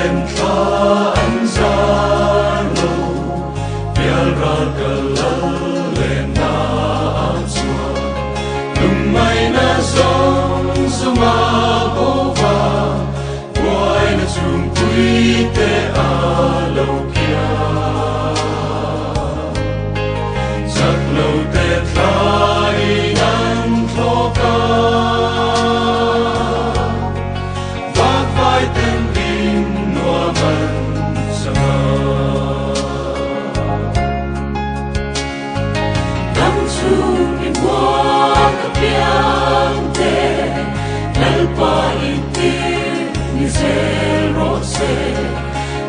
ten thla an zar lo, Pialral ka lal lenna ah chuan lungngaihna zawng zawng a bo va, buaina chhungpui te a lo kiang. Chak lo te thla in an thlawk a, Vakvai ten in nuam an chang a. Dam chhung i muang a piang te, Lalpa i tir ni zel rawh se.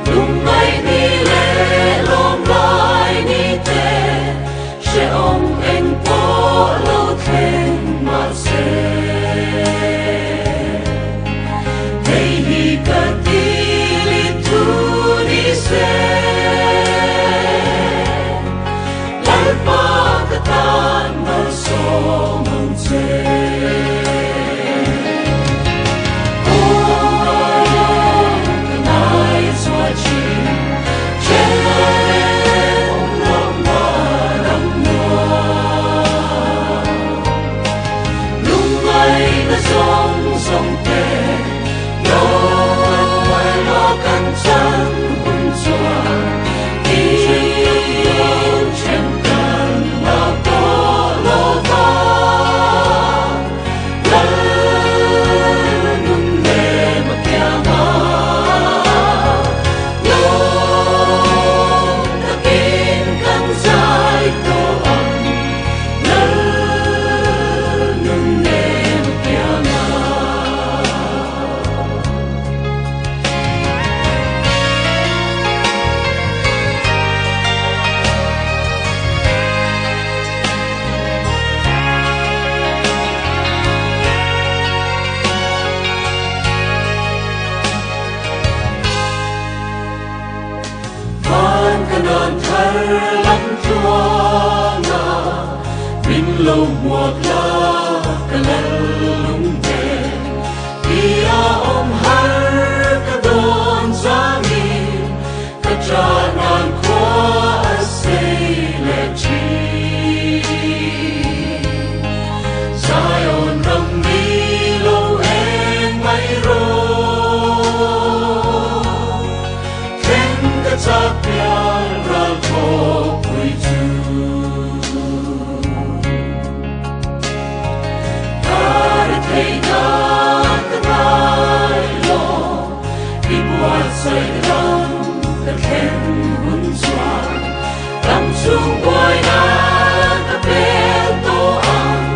Lungngaih ni leh lawm lai ni te, hrehawm eng pawh lo thleng mahse. Hei hi ka dil i thu ni se, Lalpa ka tan malsawm ang che. Van ka nan thar lam tluanga min lo hmuak la ka lal lung te tia awm har ka dawn zangin ka cha nan khua a sei leh thin. Zion ram mi lo eng mai rawh, thleng ka chak pial ral khawpui chu. Ka ri theihna ka ngai lo, i buatsaih ram ka thlen hun chuan ram chhung buaina ka pel tawh ang,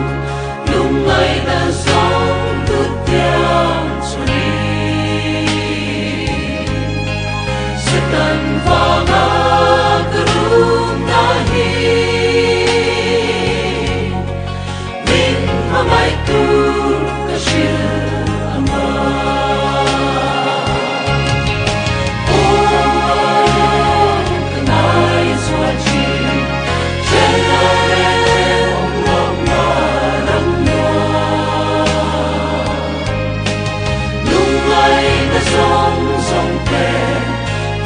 lungngaihna zawng tut tiang chuanin Satan vanga ka rumna hi min hmangaih tur ka hrilh ang a. Aw, ka ngai zual thin, ṭhenna reng awm lohna ram nuam. Lungngaihna zawng zawng te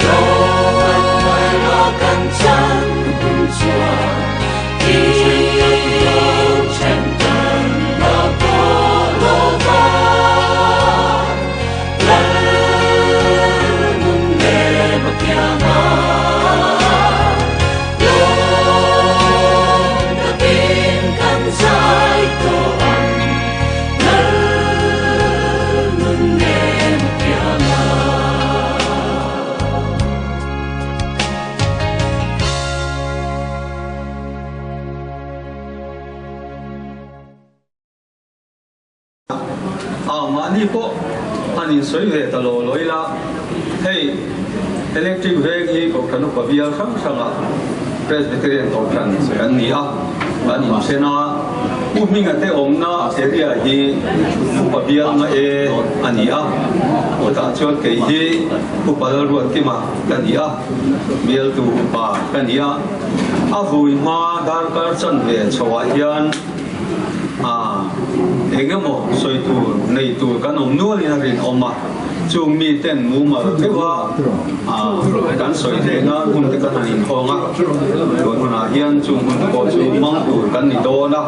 tlawmngaihna kan chan hun chuan in ṭhen kan la tawh lo va. Lal nun lem a kiang a, lawm takin kan zai tawh ang. Lal nun lem a kiang a. A mahni pawh an insawi ve ta lo lo ila, hei electric veng hi Kohhran upa bial hrang hrangah Presbyterian Kohhran kan ni a, kan inchen a, Pu Hminga te awmna area hi upa bial nga e a ni a, chutah chuan kei hi Upa Lalruatkima ka ni a, bialtu upa ka ni a, a vui hma darkar chanve chhoah hian a. Engemaw sawi tur nei tur kan awm nualin a rinawm a, chung miten mumal deuha kan sawi theih nan hun te kan han inhawng a, tun hunah hian chung hun te pawh chu hmang tur kan ni dawn a.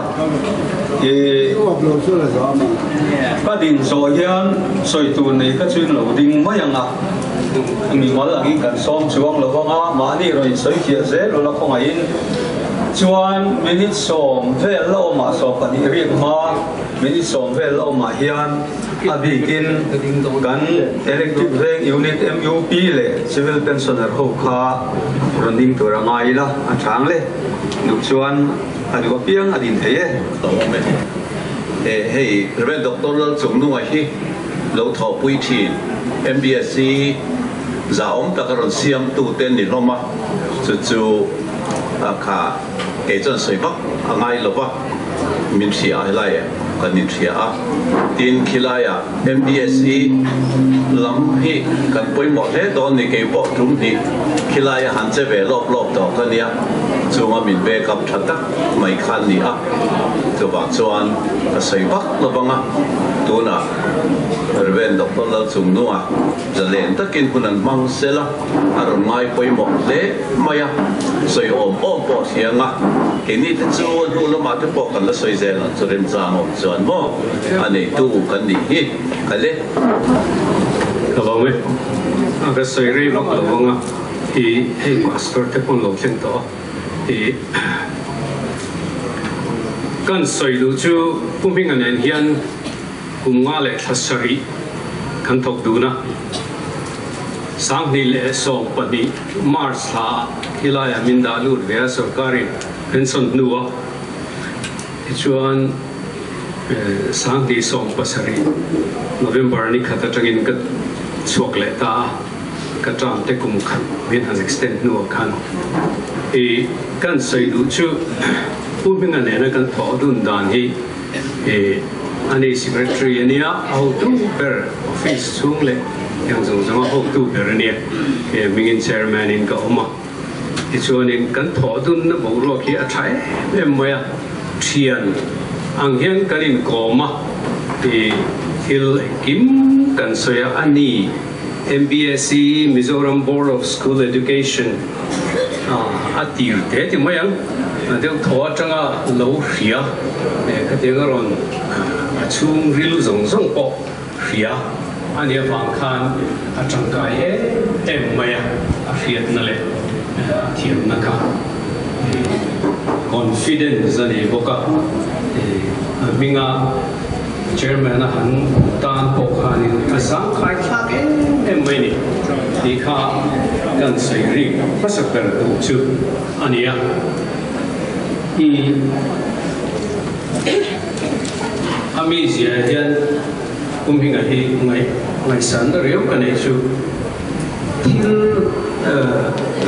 Ka din zawh hian sawi tur nei kha chu in lo ding mai ang a, mimal angin kan sawm chuang lo vang a, mahni rawn insawi fiah zel ula khawngaihin chuan minute 10 vel la awmah 12 riak hma minute 10 vel la awmah hian a bikin kan Electric Veng Unit MUP leh Civil Pensioner ho kha rawn ding tur a ngai ila a chang le duh chuan a duh apiang a din thei e. Awm e. Hei Rev. Doctor Lalchungnunga hi lo thawhpui thin MBSC zahawm taka rawn siamtute ni hlawm a, chu chu kha kei chuan sawi vak a ngai lo va, min hria a helai kan inhria a, tin khilaiah MBSC lam hi kan pawimawh hle dawn ni kei pawh tum hnih khilaia han che ve lawp lawp tawh ka nia, chunga min back up tha tak mai kha an ni a, chuvang chuan ka sawi vak lo vang a, tunah Rev. Doctor Lalchungnunga zalen takin hun an hmang sel a, a rawn ngai pawimawh hle mai a, sawi awm awm pawh a hriang a, keini te chu a hnu lamah te pawh kan la sawi zel ang chu remchang awm chuan maw a neitu kan nih hi ka le. Ka lawm e, a ka sawi rei vak lo vang a, i hei pastor te pawn lo thleng tawh a, i kan sawi duh chu Pu Hminga nen hian kum nga leh thla sarih kan thawk dun a, 2012 March thla ah khilaiah min dah lut ve a sorkarin pension hnu a, tichuan 2017 November ni khat atangin ka chhuak leh ta a, ka term te kum khat min han extend hnuah khan i kan sawi duh chu Pu Hminga nena kan thawh dun dan hi I ani secretary a nia, a hotu ber office chhung leh heng zawng zawng a hotu ber a nia, he hmingin chairman in ka awm a, tichuanin kan thawh dunna boruak hi a tha em em mai a, thian ang hian kan inkawm a, i thil engkim kan sawi a, a ni MBSE, Mizoram Board of School Education, a tir te ti mai ang, deuh thaw atanga lo hria khatiang a rawn a chhung ril zawng zawng pawh hria a nih avang khan a tangkai em em mai a, a hriatna leh a thiamna kha confidence a nei bawk a, a hminga Chairman a han tan pawh khanin a zangkhai thlak em em mai a ni tih kha kan sawi rik hmasa ber duh chu a ni a. A mizia hian Pu Hminga hi ngaihsanna riau ka neih chu thil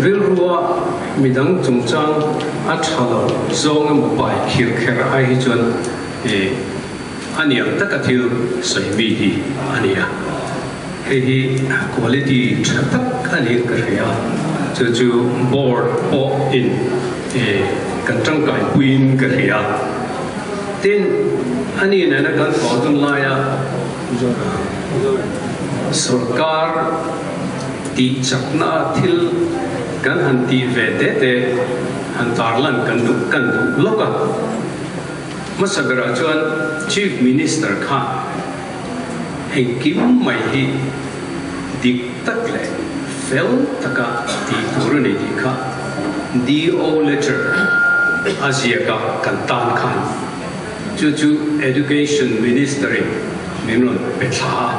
rilrua midang chungchang a tha lo zawng emaw pai khir kher ai hi chuan I a niang taka thil sawi mi hi a ni a, hei hi quality tha tak a niin ka hria a, chu chu board pawh in kan tangkai puiin ka hria. Tin, a ni nena kan thawh dun laia sorkar tih chakna thil kan han tih ve te te han tarlan kan duh kan duh lawk a. Hmasa berah chuan Chief Minister khan engkim mai hi dik tak leh fel taka tih tur a ni tih kha DO letter a ziak a kan tan khan chu chu Education Minister in min rawn pe thla a,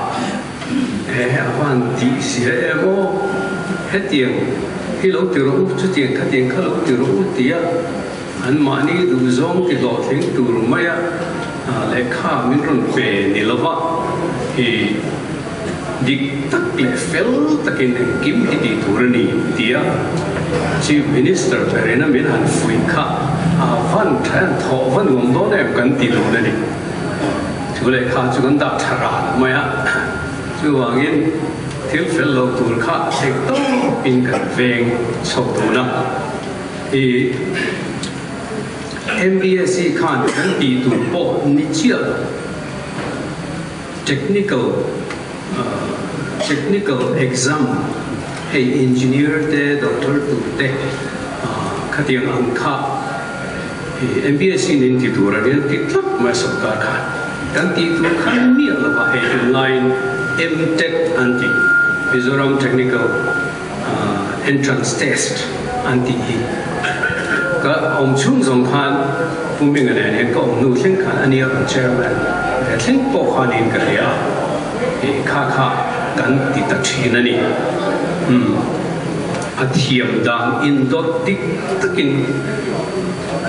he a van tih sia em aw, hetiang hi lo ti rawh u, chutiang khatiang kha lo ti rawh u tia. An mahni duhzawng ti hlawhtling tur maia lehkha min rawn pe ni lova, i dik tak leh fel takin engkim hi tih tur a ni tia Chief Minister berina min han fuih kha a van tha an thawh va nuam dawn em kan ti dun a ni. Chu lehkha chu kan dah tha ran mai a, chuvangin thil fel lo tur kha theih tawpin kan veng chho dun a. I MBSE khan kan tih tur pawh ni chiah lo. Technical Technical exam hei engineer te doctor tur te khatiang ang kha MPSC in in ti tur a rian ti tlat mai sawrkar khan kan tih tur khan miah lova hei tunlaiin MTech an ti Mizoram Technical Entrance Test an tih hi ka awm chhung zawng khan Pu Hminga nen hian ka awm hnu thleng khan a nia kan Chairman ve thleng pawh khanin ka hria a, ih kha kha kan ti ta thin a ni. Umm a thiam dan indawt dik takin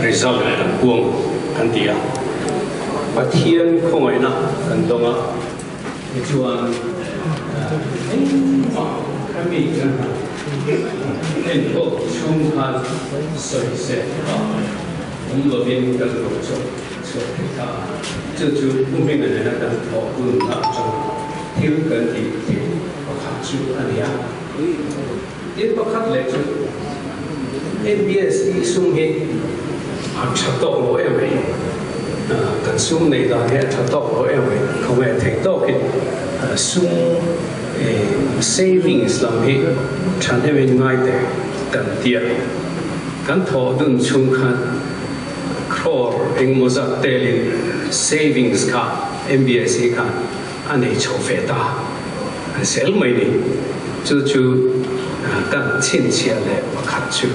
result kan puang kan ti a, Pathian khawngaihna kan dawng a. Tichuan, engmah ka mi ka hna enkawl chhung khan sawi se a awm lovin kan lo chawp chhuak thei ta a. Chu chu Pu Hminga nena kan thawh hunna atang thil kan tih theih pakhat chu a ni a. Tin pakhat leh chu MBSE sum hi a tha tawk lo em mai, kan sum neih dan hi a tha tawk lo em mai, khawnge theih tawkin sum savings lam hi thahnemin ngai teh kan tia, kan thawh dun chhung khan crore engmaw zat telin savings kha MBSE khan a nei chho ve ta an sel mai ni. Chu chu kan chhinchhiah leh pakhat chu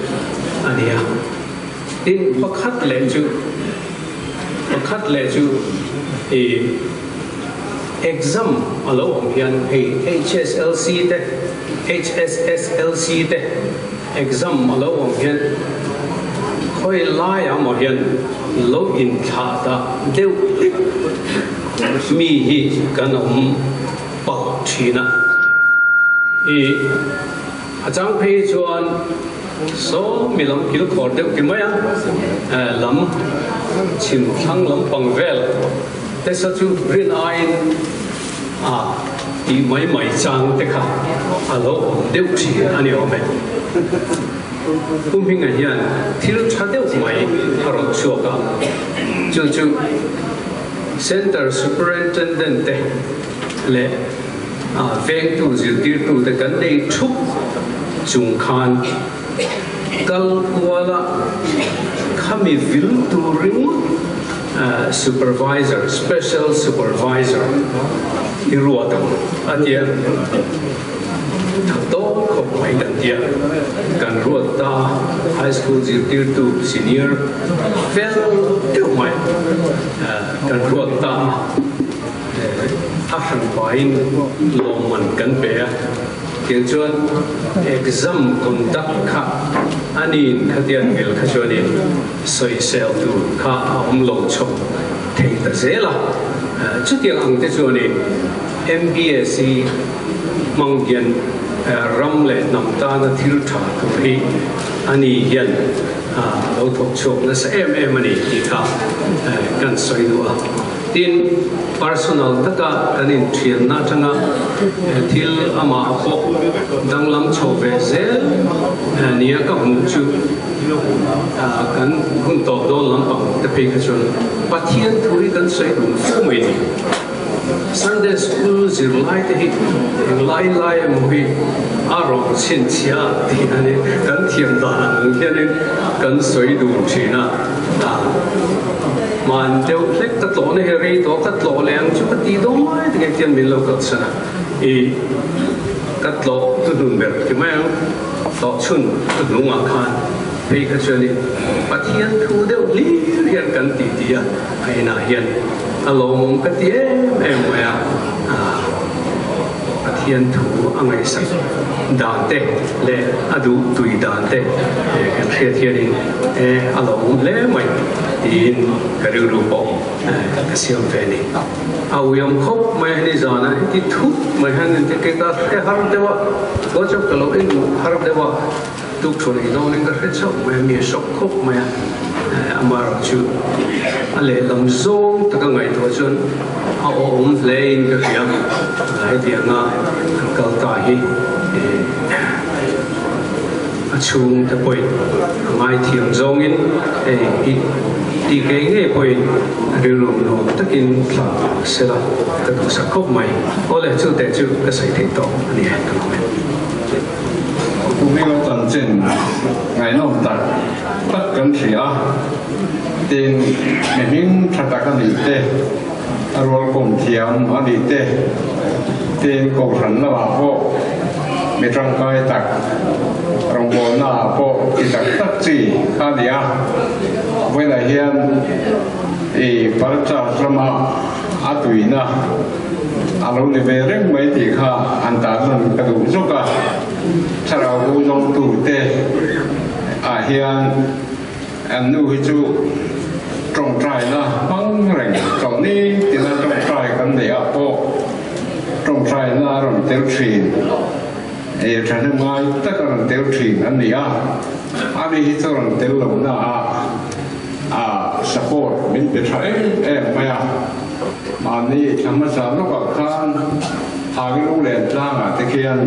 a ni a. Tin, pakhat leh chu pakhat leh chu i exam a lo awm hian hei HSLC te HSSLC te exam a lo awm hian khawi laiah maw hian lo inthlah dah deuh hlek Mi hi kan awm palh thin a. I a chang phei chuan saw mi lam kil khawr deuh ti mai a, lam chhim thlang lampang vel te sa chu rin aiin a tih mai mai chang te kha a lo awm deuh thin a ni awm e. Pu Hminga hian thil tha deuh mai a rawn chhuak a, chu chu Centre Superintendent te leh vengtu zirtirtu te kan nei thup chung khan kal kuala khami vil tur ringawt Supervisor, Special Supervisor i ruat ang a tia. Tha tawk khawp mai kan tia kan ruat ta High School zirtirtu senior fel deuh mai kan ruat ta a hran pahin lawmman kan pe a tiang chuan exam conduct kha aniin khatiang hmel kha chuanin sawisel tur kha a awm lo chho thei ta zel a chutiang ang te chuanin MBSC hmang hian ram leh hnam tana thil tha tur hi ani hian a lo thawk chhuak nasa em em a ni tih kha kan sawi duh a. Tin, personal taka kan inthianna atanga thil amah pawh danglam chho ve zel nia ka hmuh chu kan hun tawp dawn lampang te phei kha chuan Pathian thu hi kan sawi dun fo mai ni. Sunday School zirlai te hi englai lai emaw hi a rawn chhinchhia tih a ni. Kan thiam dan ang hianin kan sawi dun thin a, hman deuh hlek ka tlawhna hi rei tawh ka tlawh leh ang chu ka tih dawn lai tak engtiang min lo kalsan a, i ka tlawh hnuhnun ber ti mai ang, tlawh chhun hnuhnungah khan phei kha chuanin Pathian thu deuh hlir hian kan ti ti a. A inah hian a lawmawm ka ti em em mai a, Pathian thu a ngaihsak dan te leh a duh tui dan te kan hriat hianin e a lawmawm hle mai tiin ka rilru pawh ka siam ve a ni. A uiawm khawp mai a ni zana heti thut mai hian engtin ka hre har deuh a, WhatsApp ka lo en har deuh a. Tukṭhuan ei dawnin ka hre chauh mai a, mi a shock khawp mai a, amaherawh chu a lehlam zawng taka ngaihtuah chuan a awhawm hlein ka hria, hetianga an kal ta hi a chhungte pawhin a ngaithiam zawngin hei hi. Tih kei ngei pawhin rilru nuam takin thla sela ka duhsak khawp mai. Awle, chu teh chu ka sawi theih tawh a ni e, ka lawm e. Kuming a chanchin ngaihnawm tak tak kan hria a, tin mi hming tha tak a nih te, a rualkawm thiam a nih te, tin kohhran lamah pawh mi tangkai tak, rawngbawlna ah pawh ti tak tak chi kha a ni a. Vawiinah hian i parchas lama a tuina a lo ni ve reng mai tih kha an tarlan ka duh zawk a. Thlarau bu zawngtu te ah hian an nu hi chu tawngtaina hmang reng chawlhni tina tawngtai kan neih ah pawh tawngtaina a rawn tel thin. Ei thahnem ngai tak a rawn tel thin an ni a, ani hi chu rawn tel lohna ah a support min pe tha em em mai a. Mahni thla hmasa lawkah khan Hagin Ulen tlangah te khian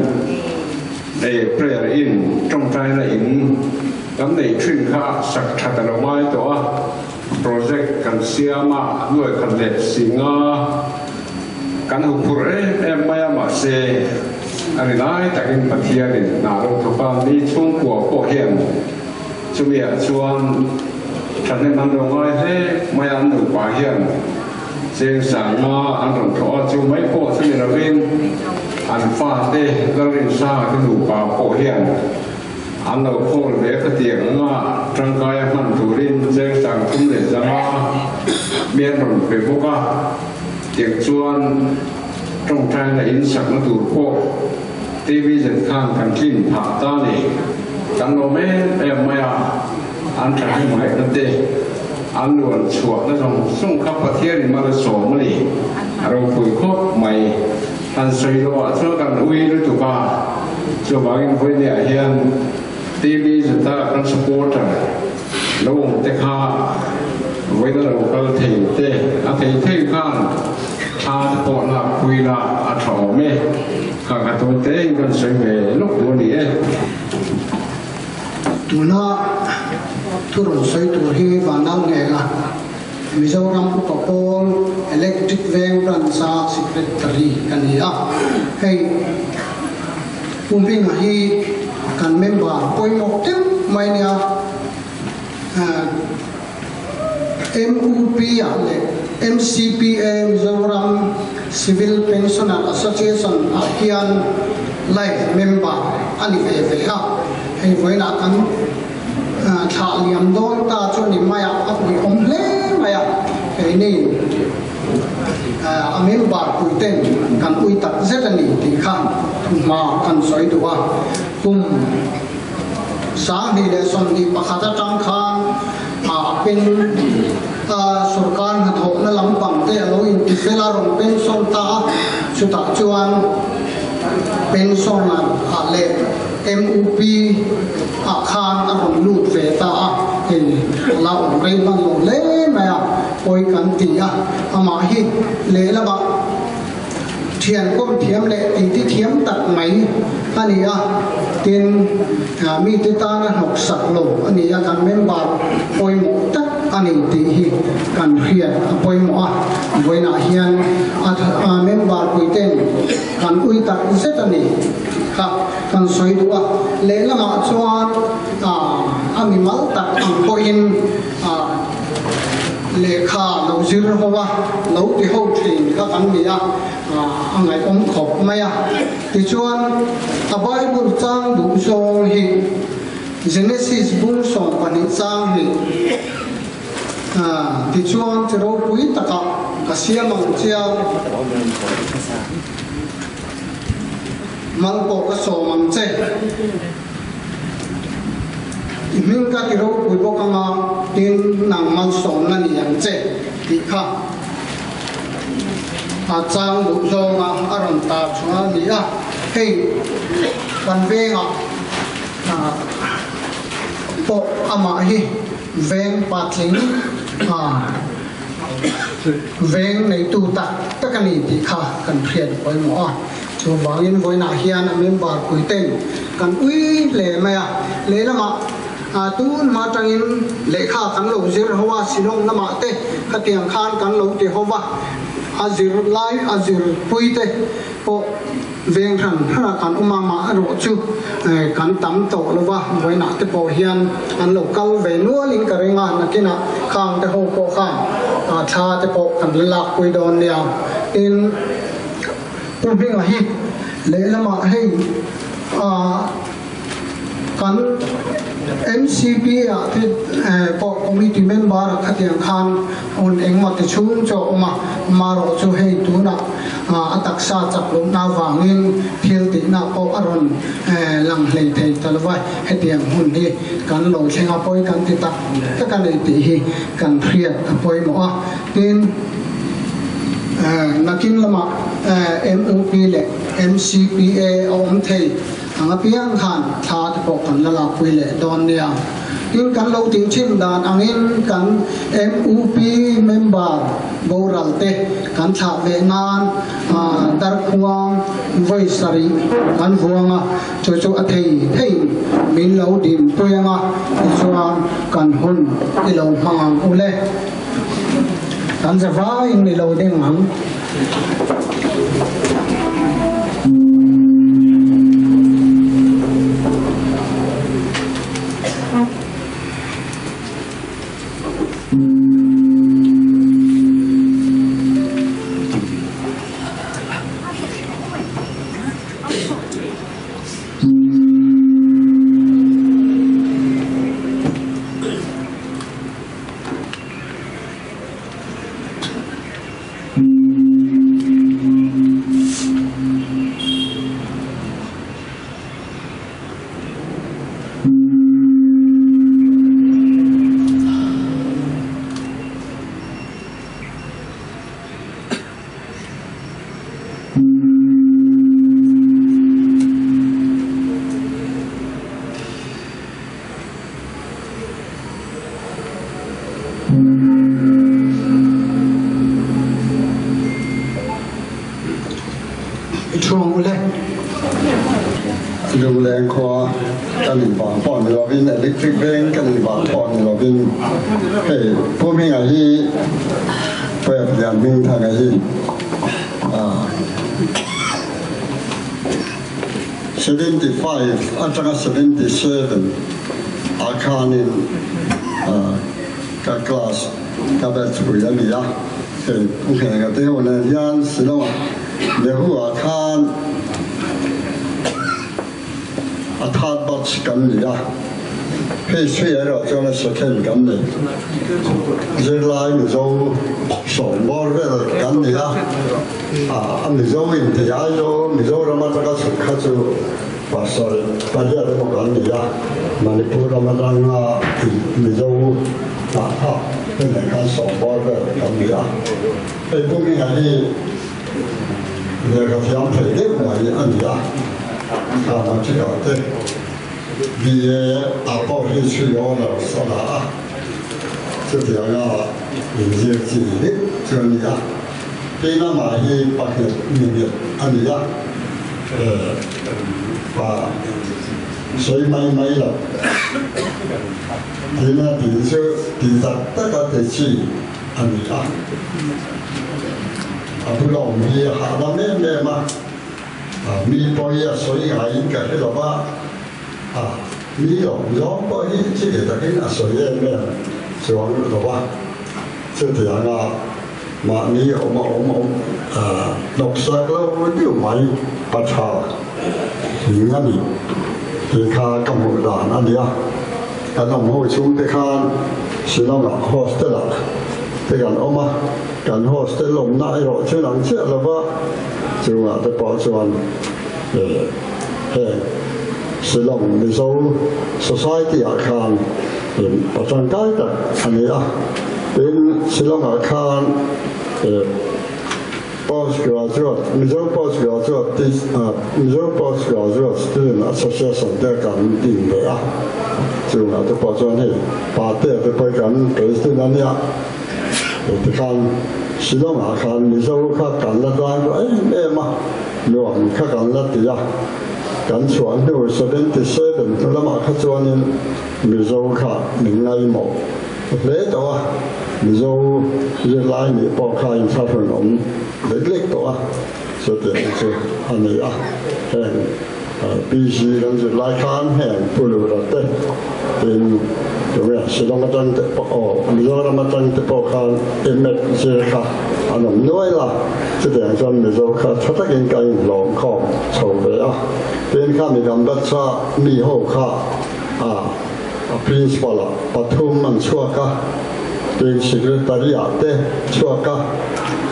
ei prayer in tawngtaina in kan neih thin kha sak that a lo ngai tawh a, project kan siam a, nuai khat leh singa Kan huphurh em em mai a, mahse a ri lai takin Pathianin hna lo thawk a, mi chhungkua pawh hian chumiah chuan thahnem an lo ngai hle mai a, an nupa hian cheng sanga an rawn thawh a, chu mai pawh chu ni lovin an fate Lalrinsanga te nupa pawh hian an lo khawl ve khatiang anga tangkaia hman turin cheng sang thum leh zanga mi an rawn pe bawk a. Tiang chuan tawngtaina in sakna tur pawh TV zet khan kan tlin phah ta ni. Kan lawm em em mai a, an thahnem ngaihna te, an luan chhuahna zawng zawng kha Pathianin mal a sawm a ni. A ropui khawp mai. Han sawi loh ah chuan kan ui lutuk a, chuvangin vawinia hian TV zeta kan supporter lo awm te kha vawiina lo kal thei te a thei thei khan thla te pawh lak pui la a tha awm e. Kha ka tawi tein kan sawi ve lawk duh a ni e. Tuna thu rawn sawi tur hi Vanau Ngenga Mizoram Upa Pawl Electric Veng Branch-a Secretary ka ni a. Hei Pu Hminga hi kan member pawimawh deuh mai nia. MUP ah leh MCPA Mizoram Civil Pensioner Association ah hian life member a ni ve ve a. Hei vawiinah kan Thlah liam dawn ta chu ni mai a, a uiawm hle mai a, keini a member puiten kan ui tak zet a ni tih kha thuhma kan sawi duh a. Kum 2021 atang khan a pen sorkar hnathawhna lampang te a lo intifel a, rawn pension ta a, chutah chuan pension ah leh MUP ah khan a rawn lut ve ta a, hei a la awm rei hman lo hle mai a, pawi kan ti a, amah hi lehlamah thian kawm thiam leh titi thiam tak mai a ni a, tin mite tana hnawksak lo a ni a, kan member pawimawh tak a ni tih hi kan hriat a pawimawh a, vawiinah hian a member puiten kan ui tak zet a ni. Kha kan sawi duh a, lehlamah chuan a mimal tak ang pawhin lehkha lo zir ho a, lo ti ho thin kha kan ni a, a ngaihawm khawp mai a. Tichuan a Bible chang duh zawng hi Genesis bung 12 chang hi tichuan chi ropui takah ka siam ang chia. Mal pawh ka sawm ang che. I hming ka ti ropui bawk anga tin nang malsawmna ni ang che tih kha a chang duh zawnga a rawn tar chhuah a ni a. Hei kan vengah pawh amah hi veng patling Veng neitu tak tak a ni tih kha kan hriat pawimawh a, chuvangin vawiinah hian a member puiten kan ui hle mai a, lehlamah Tun hma tangin lehkha kan lo zir ho a, Shillong lamah te khatiang khan kan lo ti ho va, a zir lai a zir pui te pawh veng hran hran a kan awm a, mah erawh chu kan tam tawh lo va, vawiinah te pawh hian an lo kal ve nualin ka ring a, nakinah khang te ho pawh khan thla te pawh kan la lak pui dawn nia. Tin, Pu Hminga hi lehlamah hei kan MCP ah te pawh committee member ah khatiang khan hun engmaw ti chhung chu a awm a, amaherawh chu hei tunah a taksa chak lohna avangin thil tihna pawh a rawn lang hlei thei ta lova, hetiang hun hi kan lo thleng a pawi kan ti tak tak a ni tih hi kan hriat a pawimawh a, tin nakin lamah MUP leh MCPA a awm thei. Ang apiang khan thla te pawh kan la lakpui leh dawn nia. Tin, kan lo tih thin dan angin kan MUP member boral te kan thlah ve nan darkhuang vawi sarih kan vuang a, chu chu a thei theiin min lo dinpui ang a, tichuan kan hun i lo hmang ang u le. Kan za vaiin i lo ding ang. I thuang u le. Lungleng khua kan in vang pawh ni lovin electric veng kan in vang pawh ni lovin hei Pu Hminga hi Puep Lian Hmingthanga hi 75 atanga 77 ah khanin ka class ka batch pui a ni a, hei Pu Nghenga te ho nen hian Shillong ah Nehu ah khan a third batch kan ni a, hei chhui erawh chuan a second kan ni. Zirlai Mizo sawm bawr vel kan ni a. A Mizo in ti Aizawl Mizoram atanga chhuk kha chu pasal pariat emaw kan ni a, Manipur ram atanga Mizo hnah phak te nen khan sawmbawl vel kan ni a. Hei Pu Hminga hi lehkha thiam thei deuh mai a ni a, a matric ah te BA ah pawh hi chhui honours a la a, chutianga inzir chi deuh chu a ni a. Tin amah hi pahnih mi nghet a ni a, pa sawi mai mai lo. Tin a tih chu ti tak tak a ti chi a ni a, a bula awm hi a hahdam em em a, mi pawh hi a sawi ngaiin ka hre lo va, mi lawm zawng pawh hi chiti takin a sawi em em chuang lo va, chutianga Mahni awm a awm awm hnawksak lo deuh mai a tha hing a ni tih kha ka hmuh dan a nia. Kan awm ho chhungte khan Shillong ah hostel ah te kan awm a, kan hostel awmna erawh chu lang chiah lo va, chungah te pawh chuan heng Shillong Mizo Society ah khan pa tangkai tak a ni a. Tin, Shillong-ah khan Post Graduate, Mizo Post Graduate Mizo Post Graduate Student Association te kan din ve a, chungah te pawh chuan hei Patea te pawh hi kan president a nia. Tikhan Shillong-ah khan Mizo kha kan la tlang duh em em a, nuam kha kan la ti a. Kan chhuah hnu 77 hnu lamah kha chuanin Mizo kha min ngaimawh hle tawh a, Mizo zirlai nih pawh kha inthlahrun awm lek lek tawh a, chutiang chu a ni a. Heng PG kan zirlai khan heng Pu Lura te tin tunge Shillong atang te pawh aw Mizoram atang te pawh khan MEd zir kha an awm nuai la, chutiang chuan Mizo kha tha takin ka inhlawm khawm chho ve a. Tin kha mi kan batch-a mi ho kha a a principal ah pathum an chhuak a, tin secretary ah te chhuak a,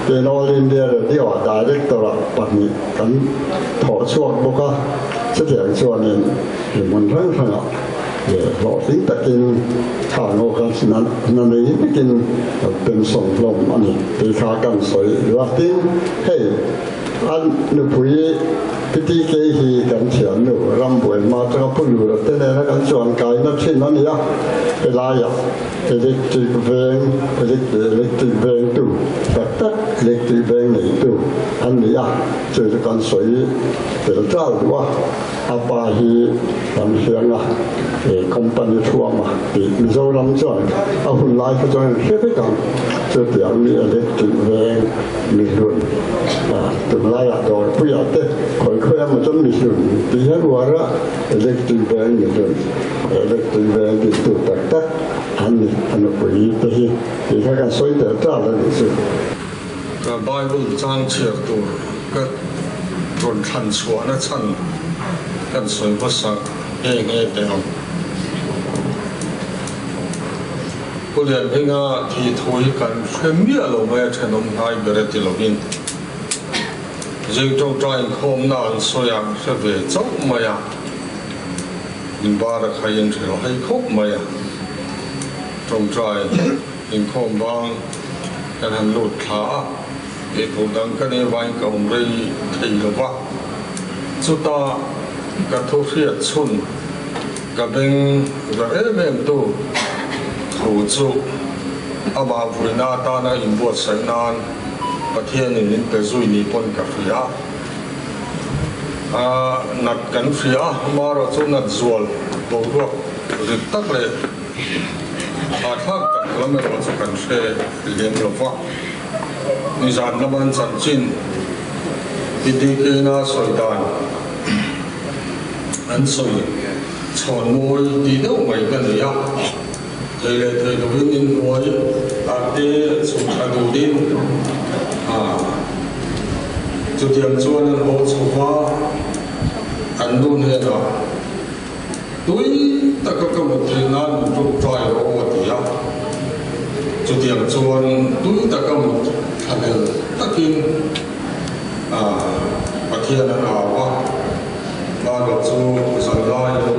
tin All India Radio ah director ah pahnih kan thawh chhuak bawk a, chutiang chuanin i hmun hrang hrangah hlawhtling takin kha ngaw kha hna nei vekin kan pension hlawm a ni tih kha kan sawi duh a, tin hei A nupui PTK hi kan thiannu rambuai hma atanga Pu Lura te nena kan chuan kaina thin a ni a, helaiah electric veng electric vengtu tak tak electric veng neitu an ni a, chu chu kan sawi tel tal duh a, a pa hi kan hriang a, company thuama tih Mizoram chuan a hun lai kha chuan an hre vek ang, chutiang mi electric veng. Mihlun tunlaiah dawrpuiah te khawi khawi emaw chuan mihlun tih hian uar a, electric veng mihlun, electric veng tih tur tak tak an ni a nupui te hi tih kha kan sawi tel tal a nih chu. Ka Bible chang chhiar tur ka rawn thlan chhuahna chhan kan sawi hmasa nghe nghe teh ang. Pu Lianhminga thi thu hi kan hre miah lo mai a thenawm hnai ber a ti lovin Zing tawngtai inkhawmna an sawi a hre ve chauh mai a, in bar a khai an hrilh hai khawp mai a, tawngtai inkhawm bang kan han lut thla a, tihtur dang ka nei vain ka awm rei thei lo va, chuta ka thu hriat chhun. Ka beng za em em tu thu chu amah vuina atana inbuatsaih nan Pathianin min pe zui ni pawn ka hria a, nat kan hria a, amaherawh chu nat zual boruak rit tak leh hahthlak tak lam erawh chu kan hre lem lo va. Nizan lama an chanchin PDK-na sawi dan. An sawi chhawn mawi tih deuh mai ka nei a, thei leh thei lovin inhnuai ah te chhuk thla durin chutiang chuan an haw chho va, an nu hnenah tui taka ka mut theih nan min ṭawngṭai rawh aw a ti a, chutiang chuan tui taka mut thlahlel takin. Pathian an au a, Bible chu zanlai lo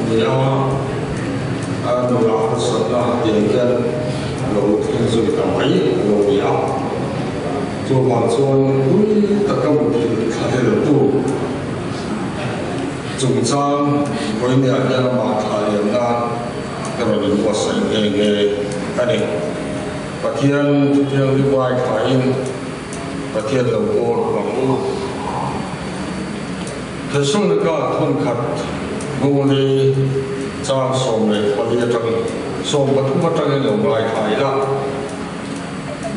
ni a, a nunah harsatna tiang hian lo thleng zui ta mai a lo ni a. Chuvang chuan tui taka muthilh thlahleltu chungchang vawinia hian amah thlah liam nan ka rawn inbuatsaih nghe nghe a ni. Pathian Thianghlim ngaithlain Pathian lo pawl ang u. Thesalonika thawnkhat Bungli chang 14 atang 13 atangin lo ngaithla ila.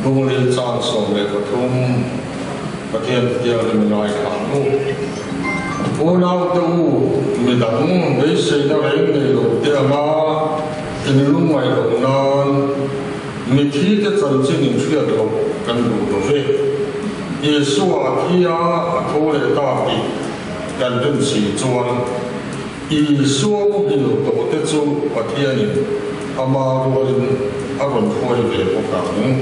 Bungli chang 13 Pathian Thianghlim ngaithla ang u. Unaute u, midang beiseina reng nei lo te anga inlungngaih loh nan, Mithi te chanchin in hriat loh kan duh lo ve. Isua thi a a tho leh ta tih kan rin si chuan Isua muhil tawh te chu Pathianin ama rualin a rawn hruai ve bawk ang.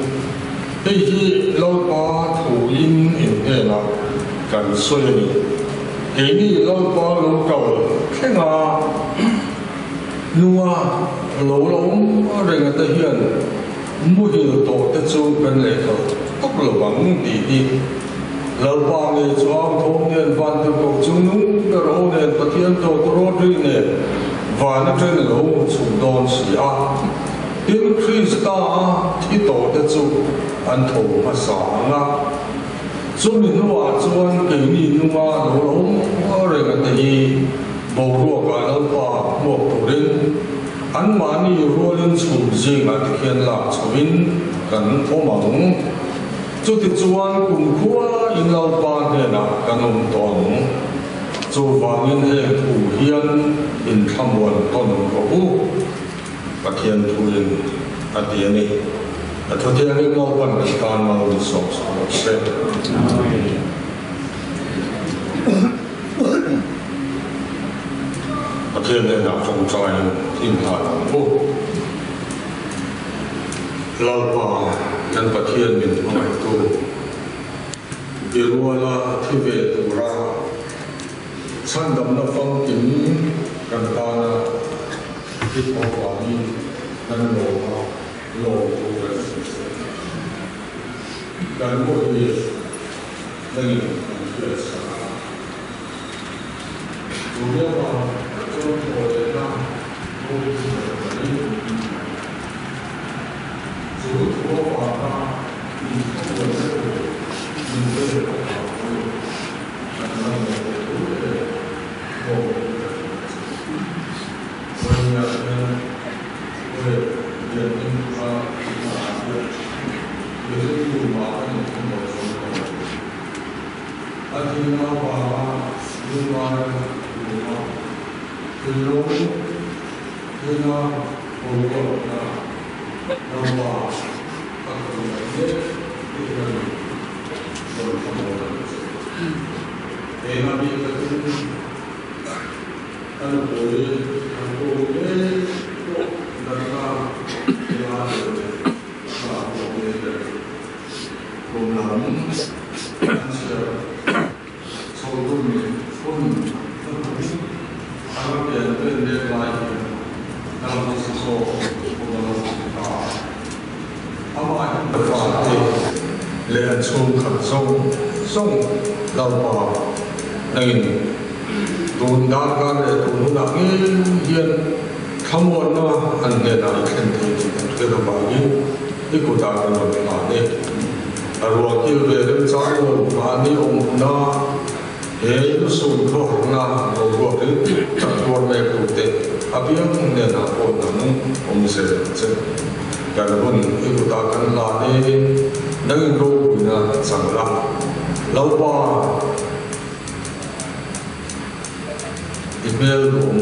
Hei hi Lalpa thu in in hnenah kan sawi a ni. Keini Lalpa lo kal thleng a. Nunga lo la awm reng ate hian muhil tawh te chu kan lehkha tawp lo ang tih hi Lalpa ngei chu au thawm nen van tirhkoh chung nung ber ho nen Pathian tawt rawt ri nen van atangin a lo chhuk dawn si a. Tin, Krista a thi tawh te chu an tho hmasa ang a, chumi hnuah chuan keini nunga lo la awm reng ate hi. Anmahni rualin chhum zingah te khian lak chhoin kan awm ang. Chutichuan kumkhua in Lalpa hnenah kan awm tawh ang. Chuvangin heng thu hian inthlamuan tawn rawh u, Pathian thuin a ti a ni. A thuthiangin Lalpan kan tan mal min sawm sak rawh se. Pathian hnenah tawngtaiin inhlan ang u. Lalpa, kan Pathian min hmangaihtu, i ruala thi ve tura chhandamna famkim kan tana i thawh vangin kan lawm a, lawm thu kan sawi se. Kan muhil nangin kan hriat sak a. Chu biakah chuan thawhlehna ropui ber panin chu thu avanga inthlamuanna tur min pek avang chu kan la lawm thu leh hlawm thu kan hrilh a che. Vawiinah hian Kawleh biakinn kha inah hian mihring tumah kan inthlamuan zo ta lo. A thihna avanga lungngai luma thinlung thihna boruakna Lalpa a khawngaih mek tih hian rawn thlamuan ang che. Eng a bik takin a nupui an pu ngei pawh natna enga tel leh a pawh ngei ber. Kum lam an chhiar chho dun hun hnuhnung a la pian pen mek lai hian Lalhmasa zawk kum a lo awm ta a. Amah hi ka fate leh an chhungkhat zawng zawng Lalpa nangin tun darkar leh tun hunah ngei hian thlamuanna an hnenah i thlen thei tih kan hriat avangin I kutah kan rawn hlan e. A ruah kil ve remchang lo mahni awmna he lusun khawharna boruak hi tak tuar mek tute a biang hnenah pawh nang awm zel che. Kan hun i kutah kan hlan e, nang in ropuina chang la. Lalpa, i hmel duhawm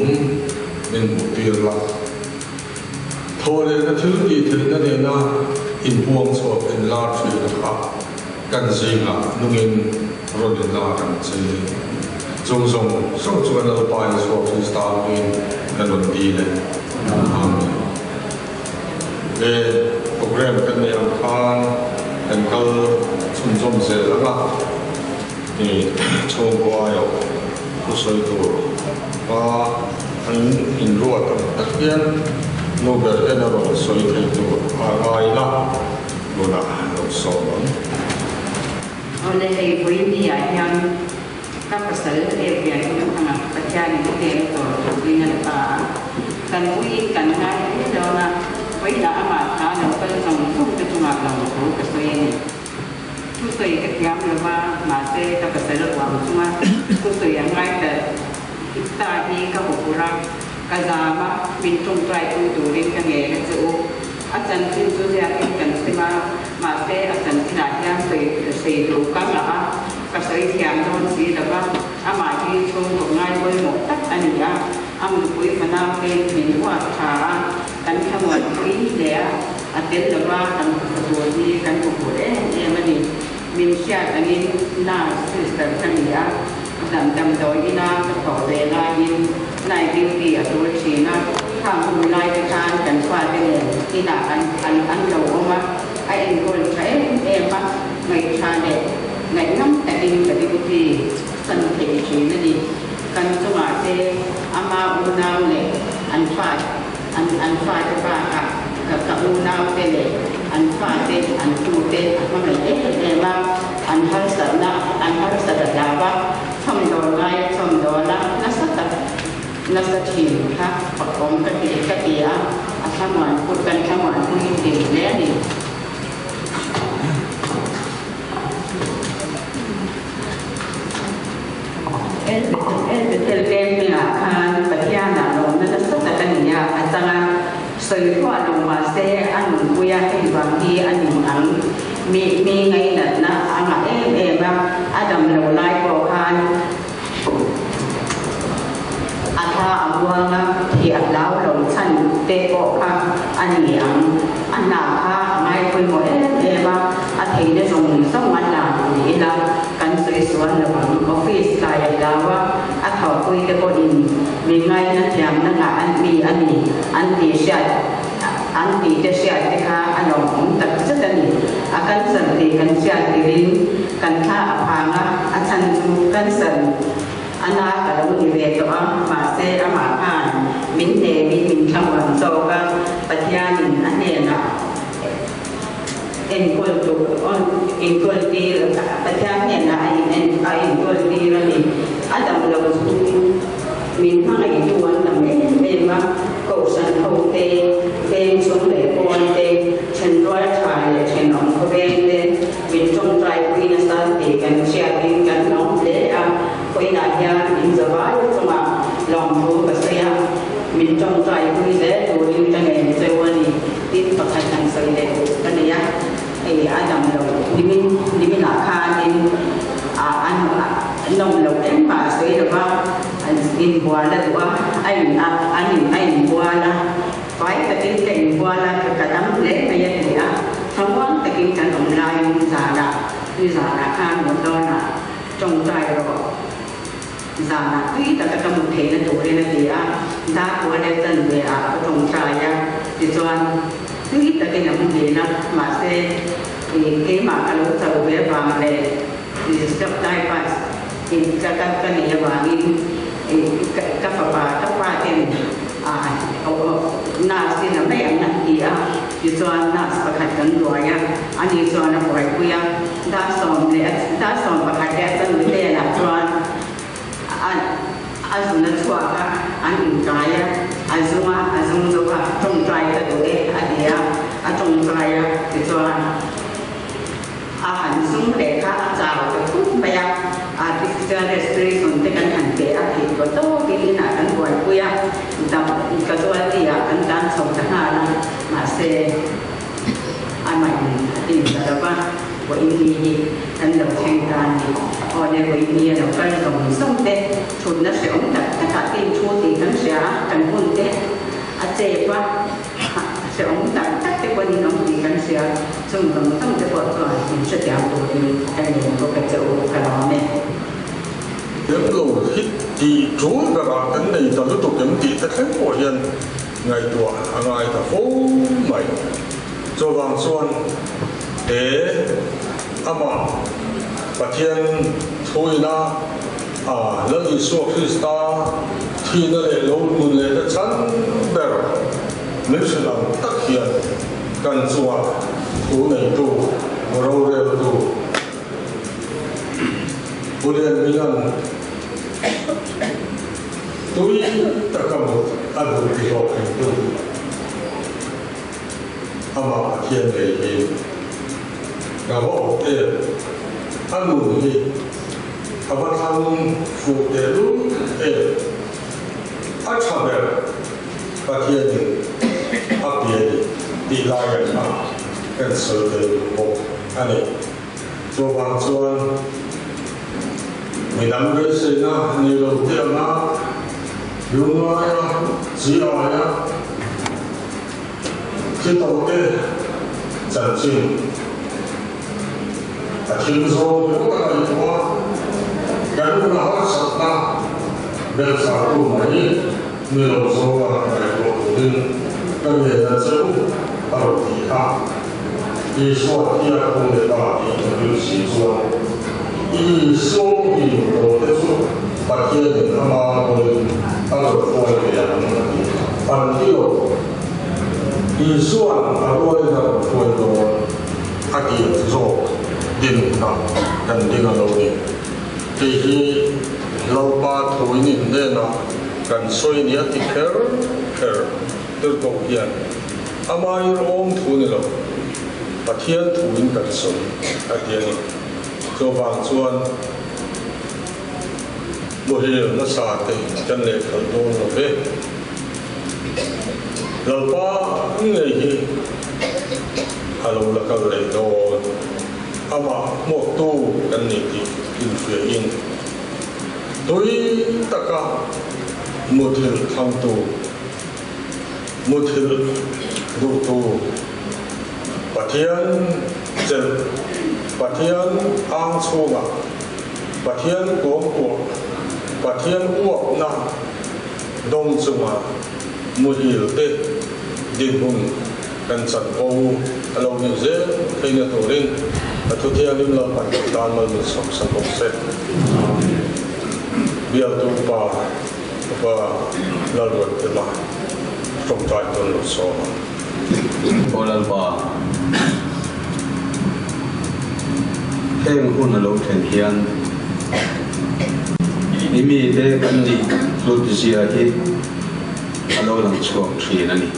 min hmuh tir la. Thawhlehna thil tih theihna nena inpuang chhuak inlar thin kha kan zingah nungin rawn inlar ang che. Chung zawng zawng chu kan Lalpa Isua Krista hmingin kan rawn dil e. Amen. He program kan neih ang khan kan kal chhunzawm zel ang a, i chhungkua erawh thusawi tur pa An inruat ang tak hian nu ber hian a rawn sawi thei tur a ngai la, tunah lo sawm ang. Awle hei vawiin ah hian ka pasal leh pian hun thangah Pathianin pen a tawr turin a la ta a, kan uiin kan ngai hle dawn a, vawiinah amah thla lo kal zawng zawng te chungah lo thu ka sawi a ni. Thusawi ka thiam lo va, mahse ka pasal uang chunga thusawi a ngai ta ta hi ka huphurh a, ka zam a, min tawngtai pui turin ka ngen a che u. A chanchin chu ziakin kan chim a, mahse a chanchinah hian sawi sawi duh ka ngah a, ka sawi thiam dawn si lo va, amah hi chhungkaw ngai pawimawh tak a ni a, a nupui fanau te min huat tha a, kan thlamuan pui hle a. A tel lova kan hmu tur hi kan hmu hmuh em em a ni. Min hriat angin nurse sister ka ni a, dam damdawi ina ka thawh ve laiin night duty a tul thin a, khang hun lai te khan kan fate nen inah an an an lo awm a, a enkawl tha em em a, ngaihṭha leh ngaihnam takin ka duty san thei thin a ni. Kan chungah te ama unau leh an fa An an fate bakah ka ka unaute leh an fate an tute a hmangaih em em a, an harsatna an harsat a hlau a, chhawmdawl ngai a chhawmdawl a, nasa tak nasa thin kha fakawm ka ti ka ti a, a thlamuan put kan thlamuan pui thin hle a ni. El Bethel Camping ah khan Pathianah lawmna nasa tak a ni a, a chang a. Sawi hluah lo mah se a nunpui a, hei vang hi a ni ang. Mi mi ngainatna a ngah em em a, a dam lo lai pawh khan a thla a muang a, thih a hlau lo chhan te pawh kha a ni ang. A hna kha a ngaipawimawh em em a, a theihna zawng zawng a hna ni ila kan sawi sual lo ang. Office kai a hlau a, a thawhpui te pawhin mi ngaina thiamna ngah an mi a ni an tih hriat an tih te hriat te kha a lawmawm tak zet a ni. A cancer tih kan hriat tirin kan thla a phang a, a chhan chu cancer a na ka lo ni ve tawh a, mahse amah khan min hnemin min thlamuan zawk a, Pathianin a hnenah enkawl tur enkawl tir Pathian hnenah a in en a enkawl tir a ni. A dam lo chungin min hmangaihtu an tam em em a, Kohhran ho te, veng chung leh pawn te, thenrual tha leh thenawm khawveng te min tawngtaipui nasa tih kan hriatin kan lawm hle a, khawihnah hian min zavai chungah lawmthu ka sawi a, min tawngtaipui zel turin ka ngen cheu a ni. Tin, pakhat han sawi leh duh ka nei a, hei a dam lo nimin niminah khanin a a nawm loh engmah a sawi lo va, inbual a duh a, a in a an in a inbual a, fai takin ka inbual a, ka ka dam hle mai a ti a, thlamuang takin kan awm laiin zanah nizanah khan motor-ah tawngtai rawh. Zanah tui taka ka hmuh theihna turin a ti a, Darkua leh chanve ah ka tawngtai a, tichuan tui takin a hmu thin a, mahse keimah ka lo chauh ve avang leh typhus ka ka nei avangin ka fapa ka pa ten nurse in a mai ang an ti a, tichuan nurse pakhat kan ruai a, ani chuan a buaipui a. Dar sawm leh dar sawm pakhat leh a chanve velah chuan a a zun a chhuak a, an inkai a, a zung a, a zung zo a, tawngtai ka duh e a ti a, a tawngtai a, tichuan a han zung leh kha a chau ta thut mai a, artificial respiration te kan han pe a, theih tawh tawkin inah kan buaipui a, dam casualty ah kan tan chho ta nghal a, mahse. Amah in a tin ta lo va, Vawiinni hi kan lo thleng ta a ni. Aw le, Vawiinni a lo kal zawng zawng te, thutna hrehawm tak takah te in thu tih kan hria a, kan hun te a chep a, hrehawm tak tak te pawhin in awm tih kan hria, chung zawng zawng te pawh chuan in hrethiam turin ka ngen bawk a che u, ka lawm e. Em lo hi tih tul berah kan nei ta lutuk em tih te thleng pawh hian Ngaihtuah a ngai ta fo mai. Chuvang chuan he amah Pathian thuina a Lal Isua Krista thihna leh lo nun lehna chhan ber min hrilh ang tak hian kan chungah thu neitu, roreltu Pu Lianhminga'n Tui taka mut a duh ti hlawh theitu amah Pathian ngei hi ka va awk em? A nun hi a va thlang fuh tehlul em? A tha ber Pathianin a pe a ni tih lai ang kha kan sawi tel duh bawk a ni. Chuvang chuan midang beiseina nei lo te anga lungngaia, chiaia thi tawh te chanchin a thil zawng ringawt a ngaihtuah a, kan nuna harsatna belchhahtu mai ni lo zawnga ngaihtuah turin ka ngen a che u a rawn ti kha. Isua hi a kung leh ta tih ka ring si chuan Isua hi tawhte chu Pathianin ama rualin a rawn hruai ve ang a ti. An ti lo. Isua'n a rualin a rawn hruai dawn a ti ang zawk dinhmunah kan ding a lo ni. Tih hi Lalpa thuin inhnenah kan sawi nia ti kher kher tirhkoh hian Amahin awm thu ni lo, Pathian thuin kan sawi a ti a ni. Chuvang chuan muhil nasa te kan lehkhalh dawn lo ve. Lalpa ngei hi a lo la kal leh dawn. Amah hmuaktu kan ni tih inhriain tui taka muthilh thlangtu, muthilh duhtu Pathian chelh, Pathian ang chhungah, Pathian kuangkuah, Pathian uapna dawng chunga muhil te dinhmun kan chanvo a lo nih zel theihna turin a thuthianghlim Lalpan kan tan mal min sawmsak bawk se. Bialtu Upa Upa Lalruatkima tawngtai tawn lo sawm ang. Aw Lalpa, heng hun a lo thlen hian i mite kan nih hlut zia hi a lo lang chhuak thin a ni.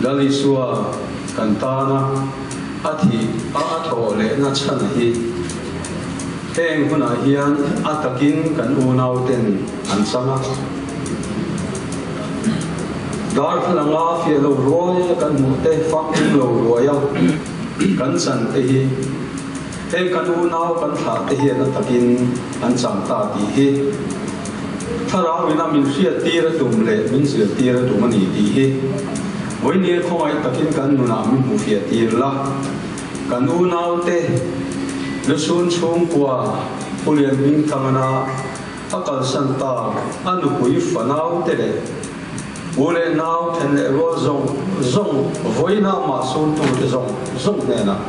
Lal Isua kan tana a thih a a thawh lehna chhan hi heng hunah hian a takin kan unauten an chang a. Darthlalanga fiah lo ruai a kan hmuh te, famkim lo ruai a kan chan te hi heng kan unau kan thlah te hian a takin an chang ta tih hi Thlarau ina min hriat tir a tum leh min zir tir a tum a ni tih hi vawinia khawngaih takin kan nunah min hmu fiah tir la. Kan unau te lusun chhungkua Pu Lianhmingthangana A kalsan ta, a nupui fanau te leh u leh nau then leh rual zawng zawng vawiina amah suntu te zawng zawng hnenah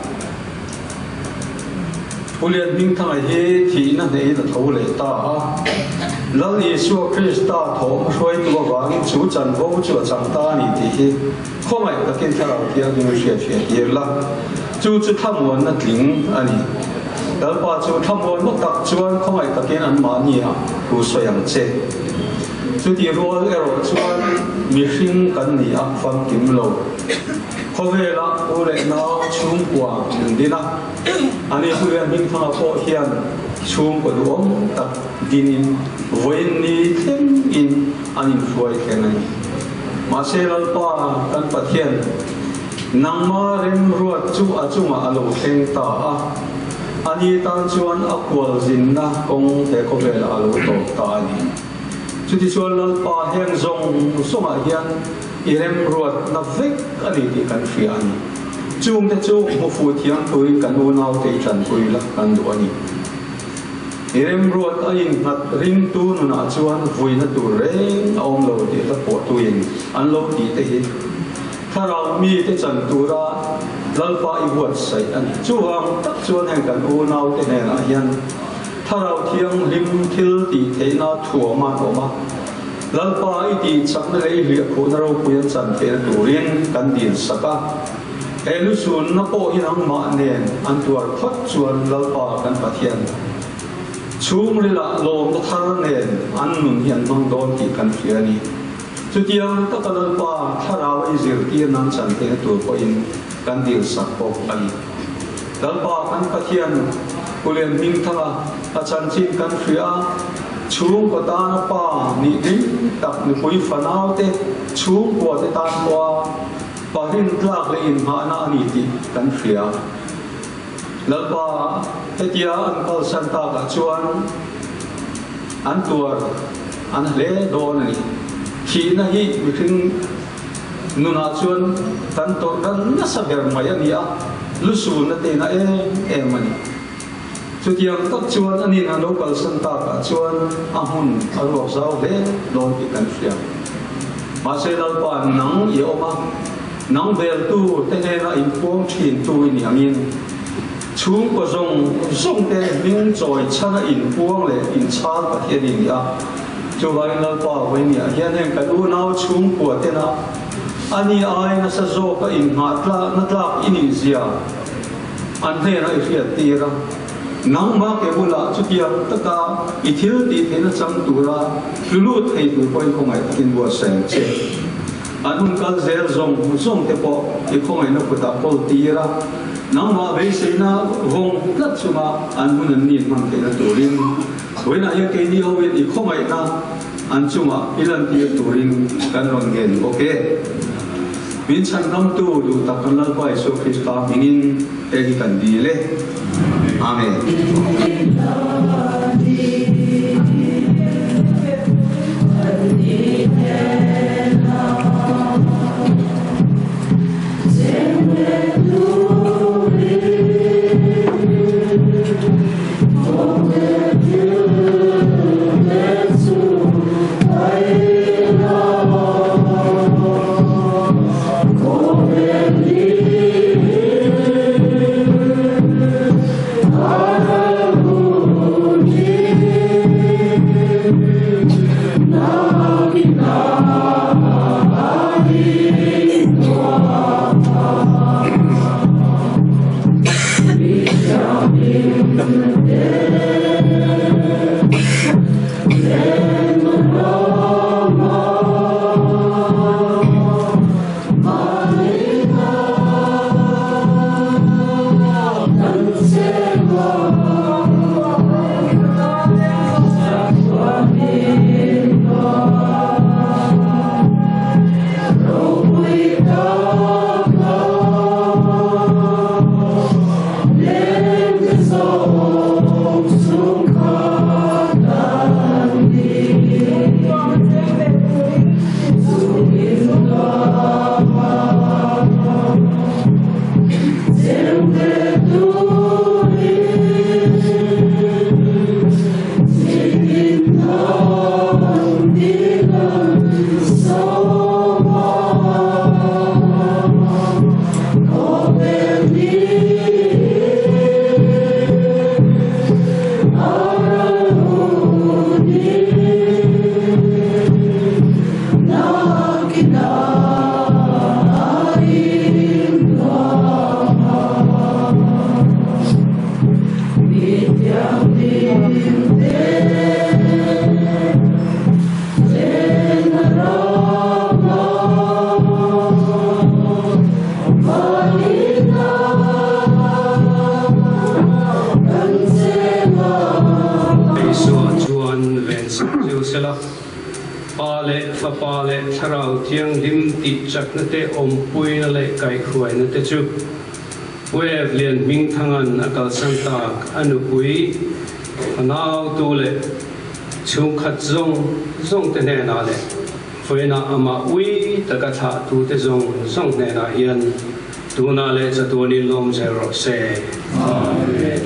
Pu Lianhmingthanga hi thihna hneihin a tho leh ta a. Lal Isua Krista thawm hruaitu avangin chu chanvo chu a chang ta a ni tih hi khawngaih takin Thlarau Thianghlim hriat fiah tir la, chu chu thlamuanna tling a ni. Lalpa chu thlamuanna tak chuan khawngaih takin anmahniah thu sawi ang che. Chutih rual erawh chuan mihring kan ni a famkim lo. Khawvela u leh nau chhungkua min din a, ani pu Lian Hmingthanga pawh hian chhungkaw duhawm tak dinin vawiin ni thlengin an inhruai thleng a ni. Mahse Lalpa kan Pathian Nangma remruat chu a chungah a lo thleng ta a, ani tan chuan a kual zinna kawng he khawvelah a lo tawp ta a ni. Chutichuan Lalpa heng zawng zawngah hian i remruatna vek a ni tih kan hria a ni. Chungte chu hmu fuh thiam turin kan unaute i tanpui la kan duh a ni. I remruat a innghat ringtu nunah chuan vuina tur reng a awm lo tih hla pawhtuin an lo tih te hi Thlarau mite chan tura Lalpa i buatsaih a ni. Chuvang tak chuan heng kan unaute hnenah hian Thlarau Thianghlim thil tih theihna thuam an awm a, Lalpa i tih chakna leh i hliahkhuhna ropui an chan theihna turin kan dilsak a. He lusunna pawh hi nangmah nen an tuar phawt chuan Lalpa kan Pathian chhungrilah lawmna thar nen an nun hi an hmang dawn tih kan hria a ni. Chutiang taka Lalpa thlarau a i zirtir nan chan theihna tur pawhin kan dilsak bawk a ni. Lalpa kan Pathian Pulian Hmingthanga a chanchin kan hria a, chhungkaw tana pa nih hlim tak mipui fanau te chhungkua te tan pawha pa rintlak leh inngahna a ni tih kan hria. Lalpa hetia an kalsan takah chuan an tuar an hle dawn a ni. Thihna hi mihring nunah chuan kan tawrh dan nasa ber mai a ni a, lusunna te in a em em a ni. Chutiang tak chuan a nin an lo kalsan takah chuan a hmun a ruak zau hle dawn tih kan hria. Mahse Lalpa nang i awm a, Nang veltu te hnena inpuang thintu i ni angin, chhungkaw zawng zawng te hming chawi chhana inpuang leh inchhal Pathian i ni a. Chuvangin Lalpa vawinia hian heng kan unau chhungkua tena a ni ai nasa zawka inngah tlakna tlak i nih zia an hnena i hriat tir a. Nangmah ke bulah chutiang taka i thil tih theihna chang tura tlu lut thei tur pawhin khawngaih takin buatsaih ang che. An hun kal zel zawng zawng te pawh i khawngaihna kutah kawl tir a, nangmah beiseina vawng tlat chunga an hun an ni hman theihna turin vawiinah hian keini hoin i khawngaihna an chungah i lantir turin kan rawn ngen bawk e. Min chhandamtu duh tak kan Lalpa Isua Krista hmingin hei hi kan dil e. Amen. Isua chuan ven sak cheu sela, Pa leh Fapa leh Thlarau Thianghlim tih chakna te awmpuina leh kaihhruaina te chu Wave lian hmingthangan a kalsan tak a nupui, a nautu leh chhungkhat zawng zawng te hnenah leh vawiinah amah ui taka thlahtute zawng zawng hnenah hian tunah leh chatuanin lawm zel rawh se. Amen.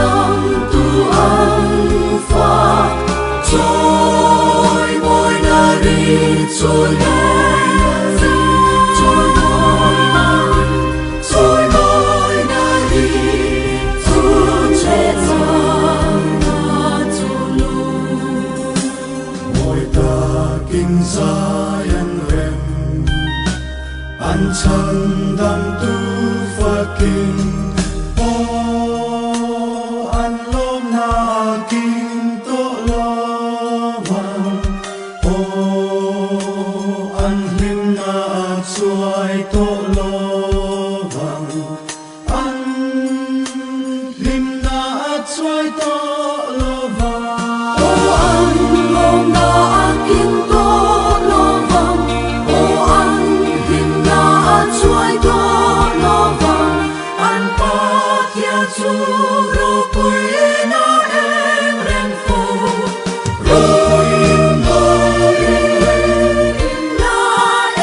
Chhandam tu an fa Chawi mawi na ri chawi Chawi mawi na ri Chawi mawi na ri Chu che chang na chu lu Mawi takin zai an rem An chhandam tu fakin Aw an lawm na king to lovang Aw an hlim na chuai to lovang An hlim na chuai to lovang Aw an lawm na king to lovang Aw an hlim na chuai to lovang An Pathian chu ropui na eng reng fo Ropui na eng na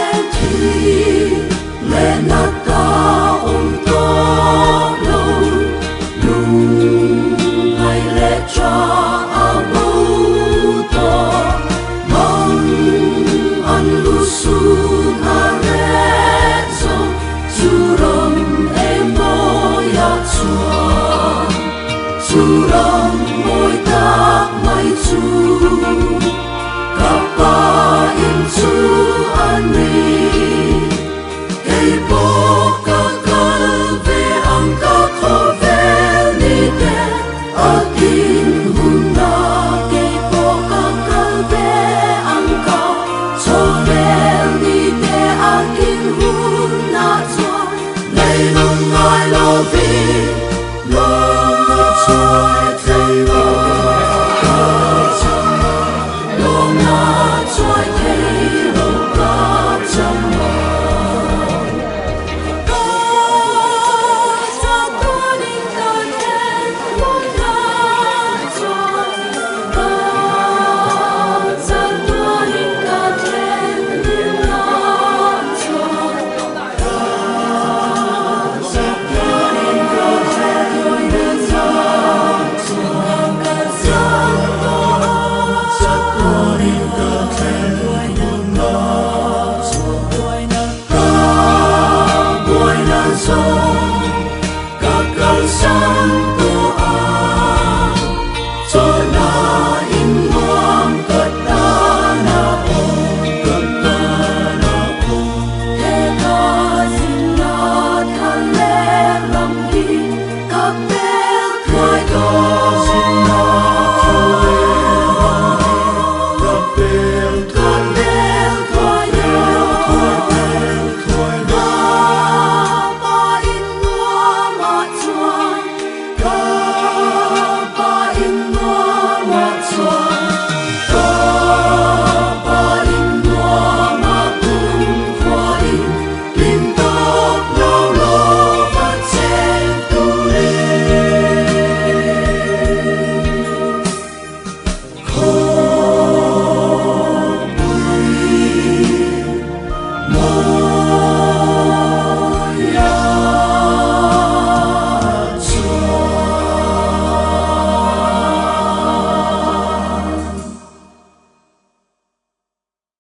eng thi Le na ta om to lo Lung ngai le cha a bo to Mang an lu sun a re zo Chu ram e moya chuan Chu ram moi tak mai chu Kapa in chu an ni Kei po ka kal ve ang ka kho vel ni te A ki